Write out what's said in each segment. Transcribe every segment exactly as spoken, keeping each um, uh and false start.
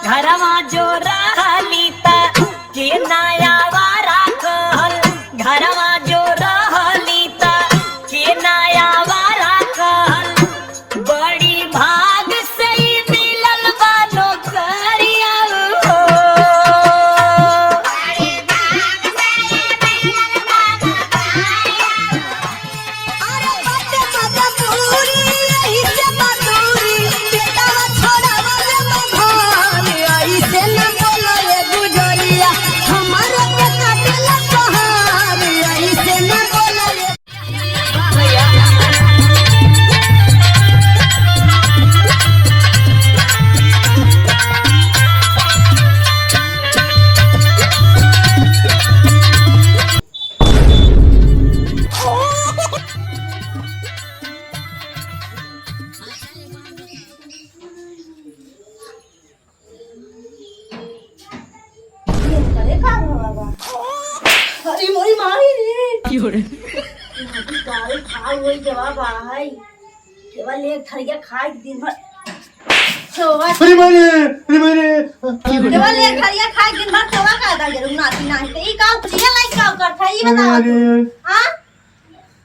घरवा जो रहली त के नया वारा कहल, घरवा जो रहली त के नया वारा कहल, बड़ी भाग से ही मिलल बा नौकरिया हो। अरे बटे मजबूरी, यही से मजूरी, बेटवा छोड़ावल बहार, यही से न बोलो ये गुजरिया, हमारे के काटेला पहाड़, यही से न बोलो ये अरे का भवा बा? अरे मोरी माई रे। की हो रे? अभी गाड़ी खाल होई जवा बा है। केवल एक थरिया खाए के दिन भर सोवा। अरे माई रे, अरे माई रे। केवल एक थरिया खाए के दिन भर सोवा का दा जरूर नाती नाही। तो ई का कुछ ये लाइक का करत है, ई अरे बताओ। अरे। हाँ?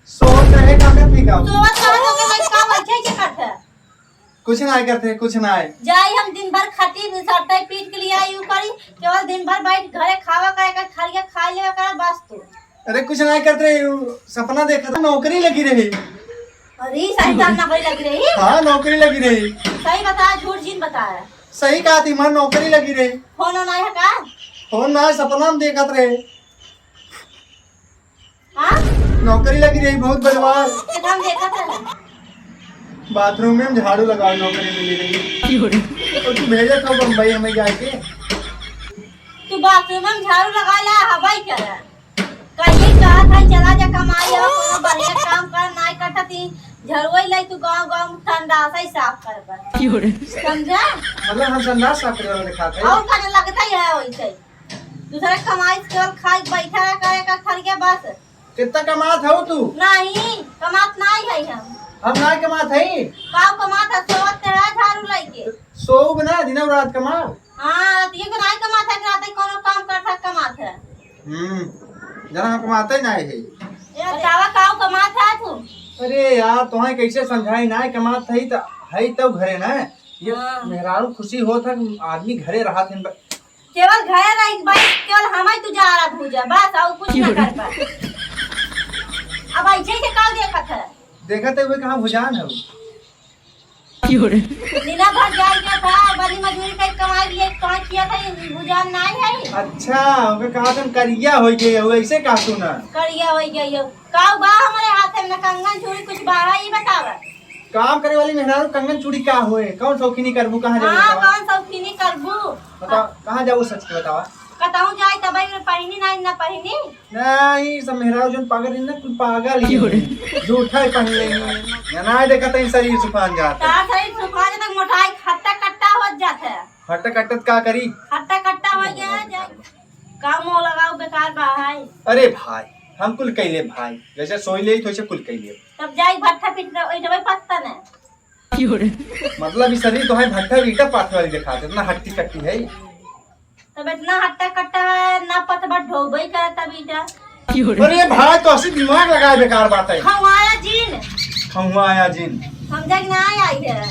सोवत रहे का करत है का? सोवत रहे तो के लाइक का बैठे के करत है? कुछ ना करते, कुछ ना। जाई हम दिन भर खटी बिसाटे पीट के लिए आई ऊ करी, केवल दिन भर बैठ घरे खावा करे का, खरिया खा लेवा करे बस तू। अरे कुछ ना करते रहे, ऊ सपना देखा था, नौकरी लगी रही। अरे सही बात, नौकरी लगी रही? हाँ, नौकरी लगी रही। सही बता, झूठ जिन बताया। सही कहा थी माँ, नौकरी लगी रही। फोन ना है का? फोन ना, सपना में देखत रहे। हाँ? नौकरी लगी रही बहुत बड़वार। कितना देखत है? बाथरूम में झाड़ू लगाओ, नौकरी मिली रही। और तू भेजत हो बम्बई हमें जाके। तू बाथरूम में झाड़ू लगा ला, हवाई करे। कहीं कहा था चला जा कमाई हो, कोनो बढ़िया काम कर, नाई करता ती झड़ुई लाई तू गाँव गाँव में संडास ही साफ कर पर। समझा? मतलब हम संडास साफ करे वाला दिखाते हैं। और का लगता ही है वैसे। दूसरे कमाई से केवल खाई बैठा रह करे का खरिया बस। कितना कमात हो तू? नहीं, कमात नहीं है हम। हम ना कमात है। काऊ कमात है, सोवत ते है झाड़ू लेके। सोऊ बना दिन और रात कमाओ। हाँ, ये तो नहीं कमात है, रात ही कोनो काम करता कमात है। हम्म, जना हम कमाते नहीं है। बतावा काऊ कमात है तू? अरे यार, तुम्हें कैसे समझाई, ना कमात है तो है तो घरे ना। ये हाँ। मेहरारू खुशी होत है, आदमी घरे रहत है। केवल घरे रही के भाई, केवल हमाई तू जा रहा भूजा, बस और कुछ ना कर पा। अब ऐसे से का देखत है? देखत है वे कहाँ भुजान है? क्यों रे? नीला भर जाए गया था, बड़ी मजदूरी कई कमाई लिए, कहाँ किया था, ये भुजान नहीं है। अच्छा, ओके कहा तुम करिया हो गए हो, ऐसे कहा तू ना? करिया हो गया यो। का बा हमारे हाथ में ना कंगन चूड़ी कुछ बा है, ये बतावा। काम करे वाली मेहरारू कंगन चूड़ी का होए? कौन शौकीनी करबू? कहाँ जाबू हाँ, बतावा? कौन शौकीनी करबू? बतावा, कहाँ जाबू? सच के बतावा। कतहूँ जाए तब ही पहिनी ना, ना पहिनी। नहीं, सब मेहरारू जौन पागल है ना, कुल पागल ही है। झूठा ही पहन लेंगे। या ना देखत है शरीर सुखान जाता है। तार शरीर सुखा जाता, मोटाई हट्टा कट्टा हो जाता है। हट्टा कट्टा का करी? हट्टा कट्टा हो गया है, जाए। का मुँह लगाओ बेकार बा है। अरे भाई, हम कुल कैले भाई, जैसे सोई ले तो वैसे कुल कैले। तब जाई भट्ठा पीट दे, ओई जगह पत्ता ने। क्यों रे? मतलब ई शरीर तो है भट्ठा ईटा पाथे वाली दिखाते, इतना हट्टी कट्टी है। तब इतना हट्टा कट्टा है, ना पतबा ढोबई करे तब ईटा। क्यों रे? अरे भाई, तो ऐसे दिमाग लगाए बेकार बात है। खवाया जिन। खवाया जिन। समझा कि ना आई है।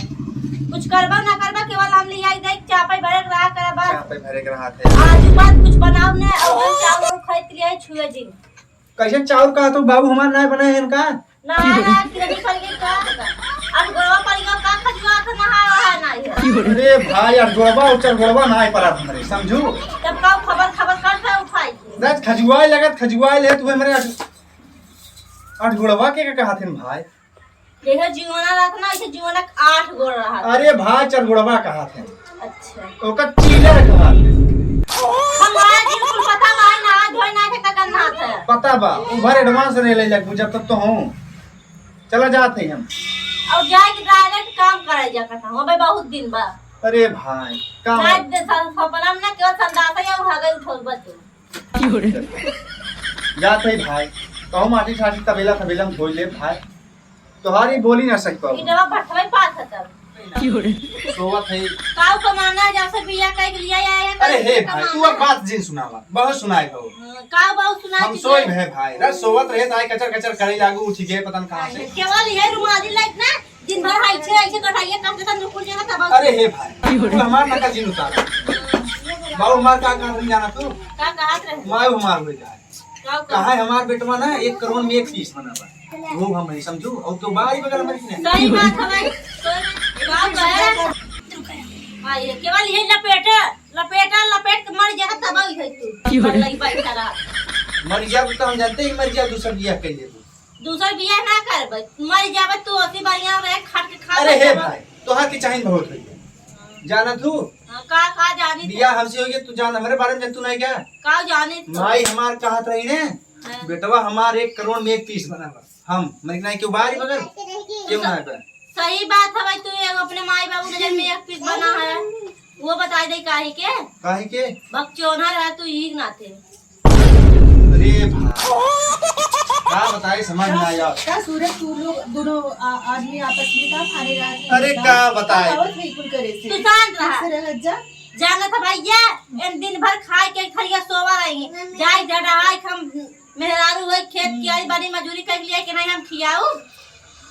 कुछ करबा ना करबा, केवल हम ले आई देख, चापे भरे के रहा करबा। चापे भरे के रहा थे। आज बात कुछ बनाओ ने, और हम चावल खरीद के लिए आई छुए जिन। कैसे चाउर कहा तो बाबू हमार ना बनाए हैं का? ना, ना, किरानी पर के का होगा? अब गोड़वा पर के का खजुआ के नहा रहा ना है। अरे भाई, यार गोड़वा और चार गोड़वा ना आए पर आप हमारे, समझू? तब का खबर, खबर कर था उठाई। ना खजुआए लगत, खजुआए ले तू हमारे आठ, आठ गोड़वा के का कहा थे भाई? जैसे जीवना रहत ना, ऐसे जीवना के आठ गोड़ रहत। अरे भाई, चार गोड़वा कहा थे। अच्छा। ओकर चीलर कहा थे। हमारा जी कुल पता बा, ना धोए ना के ककर ना थे। पता बा, उ भर advance रह ले लगबू जब तक तो हूँ। चला जात है हम। और जाए के direct काम करे जा कथा, अबे बहुत दिन बा। अरे भाई, काम आज दे सन-, सपना में ना केवल संडास है, और हगई उठोल बस। जात है भाई, कहूँ माटी ठाटी तबेला तबेला में धोई ले भाई। तोहारी बोली ना सही पाऊ। इटवा भट्ठवे पात है तब। सोवत है। काऊ कमाना है, जब से बिया कई के लिया आए हैं, अरे हे भाई, तू अब बात जिन सुनावा, बहुत सुनाए हो। हाँ, काऊ बहुत सुनाए हम के सोई गए। है भाई, रात सोवत रहे तो आए कचर कचर करे लागू, उठ गए पता न कहाँ से। केवल ये रुमाली लाइट ना, दिन भर हाई छे, ऐसे कटाइए, काम के साथ नुकुर जाना था बस। अरे हे भाई, तू हमार नका जिन उतार। बाबू हमार का कहा जाना तू? का कहत रहे? माय हमार हो जाए। का कहा? कहा है हमार बेटवा ना एक करोड़ में एक पीस बना बा। वो हम नहीं समझू, और तो बाहर ही बगल में नहीं। सही बात है भाई। का कहे? हाँ, ये केवल ये लपेटे, लपेटा, लपेट के मर जाए तब ही है तू। क्यों? मर लगी भाई खराब। मर जाब तो हम जानते ही मर जाब, दूसर बियाह कर ले तू। दूसर बियाह ना करबे, मर जाबे तू, ओसी बढ़िया रहे, खट के खा अरे ले हे जाबे। भाई, तोहार के चाहिन बहुत भैया। जाना तू? हाँ, का, का जानी तू? बियाह हमसे होइए, तू जान, हमरे बारे में तू नहीं क्या? का जानी तू? माई हमार कहत रही ने, हाँ। बेटवा हमार एक करोड़ में एक पीस बना बा। हम, मने नहीं क्यों बाहर ही बगल? क्यों ना है बा? सही बात है भाई, तू एगो अपने माई बाबू नजर में एक पीस बना है। वो बताई दे काहे के? काहे के? बकचोदर रहा तू, ई नाते। अरे भाई, का बताई, समझ ना आया। का सूरज, तू लोग दोनों आ-, आदमी आपस में का फारे रहा थे? अरे का बताई? का आवत है कुल करे से? तू शांत रहा। ठीक से रह जा। जाना था भैया, इन दिन भर खाए के खलिया सोवा रही। जाई डडहाई हम मेहरारू होई, खेत कियाई, बड़ी मजूरी कर लिया कि नहीं हम खियाऊ?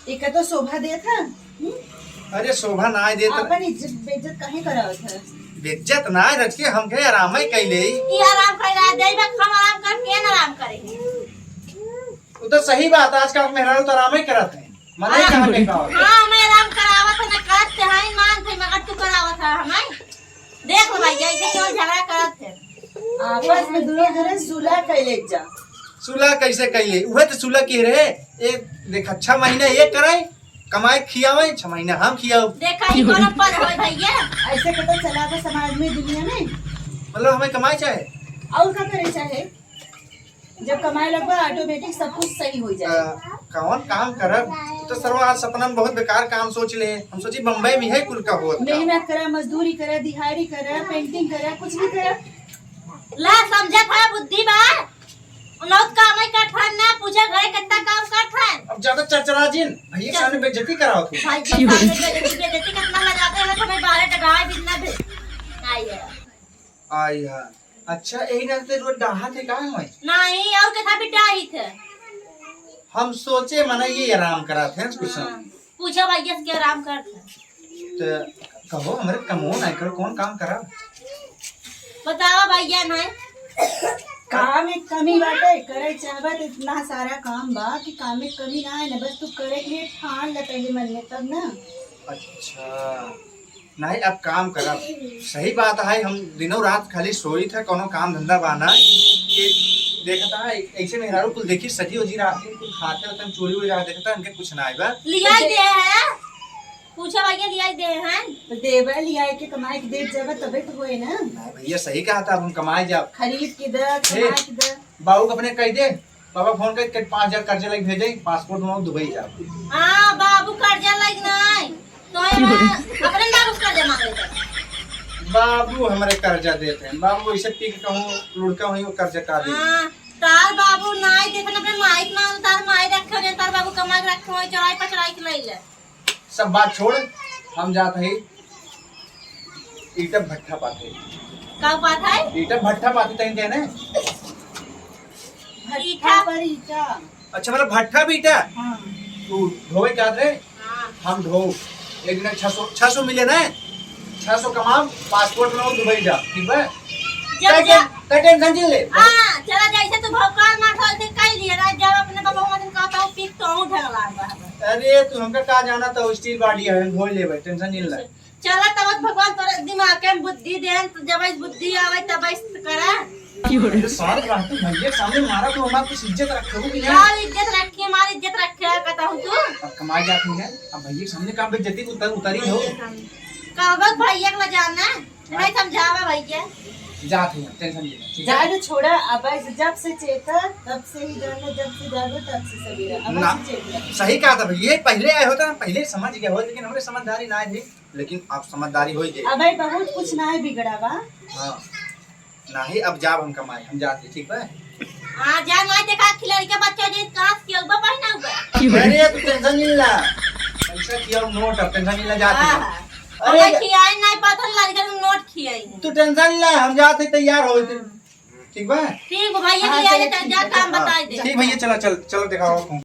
एका तो शोभा देत है। हम्म? अरे शोभा ना देत। अपन इज्जत बेइज्जत काहे करावत है? बेइज्जत ना रख के हमके आराम ही कैले। ई आराम कर रहा है, देई बा, हम आराम कर, के ना आराम करे? वो तो सही बात है, आजकल मेहरारू तो आराम ही करत है। मने आराम कहाँ के करावत? हाँ, मैं आराम करावत है, ना करत है, हाँ, मान थे, मगर तू करावत है, हमें। देख लो भाई, ऐसे क्यों झगड़ा करत है? आपस में दोनों जने सुलह कैले जा। सुलह कैसे कैले? उहे तो सुलह की रहे। एक देख, छह महीना ये करे, कमाए खियावे, छह महीना हम खियाओ। देखा ही कौन पर होय भैया। ऐसे के तो चला बा समाज में, दुनिया में। मतलब हमें कमाए चाहे? और का करे चाहे? जब कमाए लगबा, automatic सब कुछ सही हो जाए। अ, कौन काम करब? तो सरवा आज सपना में बहुत बेकार काम सोच ले। हम सोची बम्बई में है कुल का होत काम। मेहनत करा, मजदूरी करा, दिहाड़ी करा, painting करा, कुछ भी करा। ला समझत है, बुद्धि बा। नौत काम ही करत हन ना, पूछे घरे कितना काम करत हन। अब ज्यादा चरचरा जिन, भैया के सामने बेइज्जती करावत हो। भाई के सामने बेइज्जती, बेइज्जती कितना लगाते हैं, तो मैं बाहर डगाए बिना दे। आई है। आई है। अच्छा, यही नाते रोज डाहा थे का हमारे? नहीं, और कितना बिटाई थे? हम सोचे मना ये आराम करा थे कुछ। हाँ। पूछा भैया से क्या आराम करत है? तो कहो, हमरे कमो नहीं करो, कौन काम करा? बतावा भैया, नहीं। काम एक कमी बाटे, करे चाहबा तो इतना सारा काम बा कि काम एक कमी ना है ना, बस तू करे के लिए ठान ले पहले मन में, तब ना। अच्छा, नहीं, अब काम करब। सही बात है, हम दिनों रात खाली सोई थे, कोनो काम धंधा बा ना। कि देखता है, ऐसे मेहरारू कुल देखी, सजी उजी रात दिन कुल खाते होते, चोरी वोरी रहा, देखता है, इनके कुछ ना आइबा। लियाई दे है, पूछा भैया, लियाई दे है। तो देबे, लियाई के कमाई के देत जाबे, तबे तो होए ना। नहीं भैया, सही कहा था, अब हम कमाए जाब। खरीद के दे, ए, कमाई के दे। बाबू के अपने कह दे, बाबा फोन कर, कर पाँच हजार कर्जा लग भेजे, पासपोर्ट बनाओ, दुबई जाओ। हाँ, बाबू कर्जा लग नहीं, तो ये अपने बाबू से कर्जा मांग लेते। बाबू हमरे कर्जा देते हैं, बाबू ऐसे पी के कहूँ लुढ़का हुई, वो कर्जा का दे। हाँ, तार बाबू नहीं देते, अपने माई के मांग, तार माई रखे हो, तार बाबू कमा के रखे हो, चोराई पचराई के ले ले। सब बात छोड़, हम जात हई ईटा भट्ठा पाथे। का बात है? ईटा भट्ठा पाथे तहीं कहने? भट्ठा ईटा। पर ईटा। अच्छा, मतलब भट्ठा भी ईटा? हाँ। तू ढोवे क्या रे? हाँ। हम ढो। एक दिन छह सौ, छह सौ मिले ना? छह सौ कमाम, पासपोर्ट बनाओ, दुबई जा, ठीक बा? जब तै जा- टें-, तै टेंशन जिन ले। हाँ, चला जैसे तू भौकाल मार था, वैसे कह लिया ना, जब अपने बाबा मदन कहता हूँ, पीक तो हूँ ढंग लाग बा। अरे, तू हमका का जाना था, स्टील बॉडी है, हम धो लेबे, टेंशन जिन ले। चला, तब भगवान तोरे दिमाग के बुद्धि देन, तो जब इस बुद्धि आवे, तब इस करा। अरे, शांत रह तू, भैया के सामने मारा तो हमार कुछ इज्जत रखे हो कि नहीं? क्या इज्जत रखी, हमारी इज्जत रखे है, कहता हूँ तू। अब कमाई जाती है, अब भैया के सामने का बेइज्जती उतर-, उतारी हो? कहबत भैया के ला जाना। नहीं समझावा भैया। जात है, टेंशन ले, ठीक है? जाए दे, छोड़ा, अब ऐसे जब से चेता, तब से ही जानो, जब से जागो, तब से सवेरा, अब ना, ऐसे चेता। सही कहा था भैया, पहले आए होता ना, पहले समझ गया हो, लेकिन हमरे समझदारी ना आई थी, लेकिन अब समझदारी हो गई। अब भाई बहुत कुछ ना है बिगड़ा बा। हाँ, नहीं, अब जाब हम कमाए, हम जाते, ठीक बा? हाँ, जा, नहीं देखा, खिलड़ी के बच्चा जे कहाँ से किया, उबा पाई ना उबा। अरे, तू टेंशन नहीं ला, पैसा किया नोट, अब टेंशन नहीं ला, जाते हाँ, हैं। हाँ। अरे, खियाई नहीं पता, लड़के नोट खियाई। तू tension ना, हम जात है तैयार हो। हाँ। ठीक बा? ठीक बा भैया, हाँ, ले चलो, आइए, ठीक जा बा, काम हाँ। बताई दे। ठीक भैया, चला, चल, चलो दिखाओ।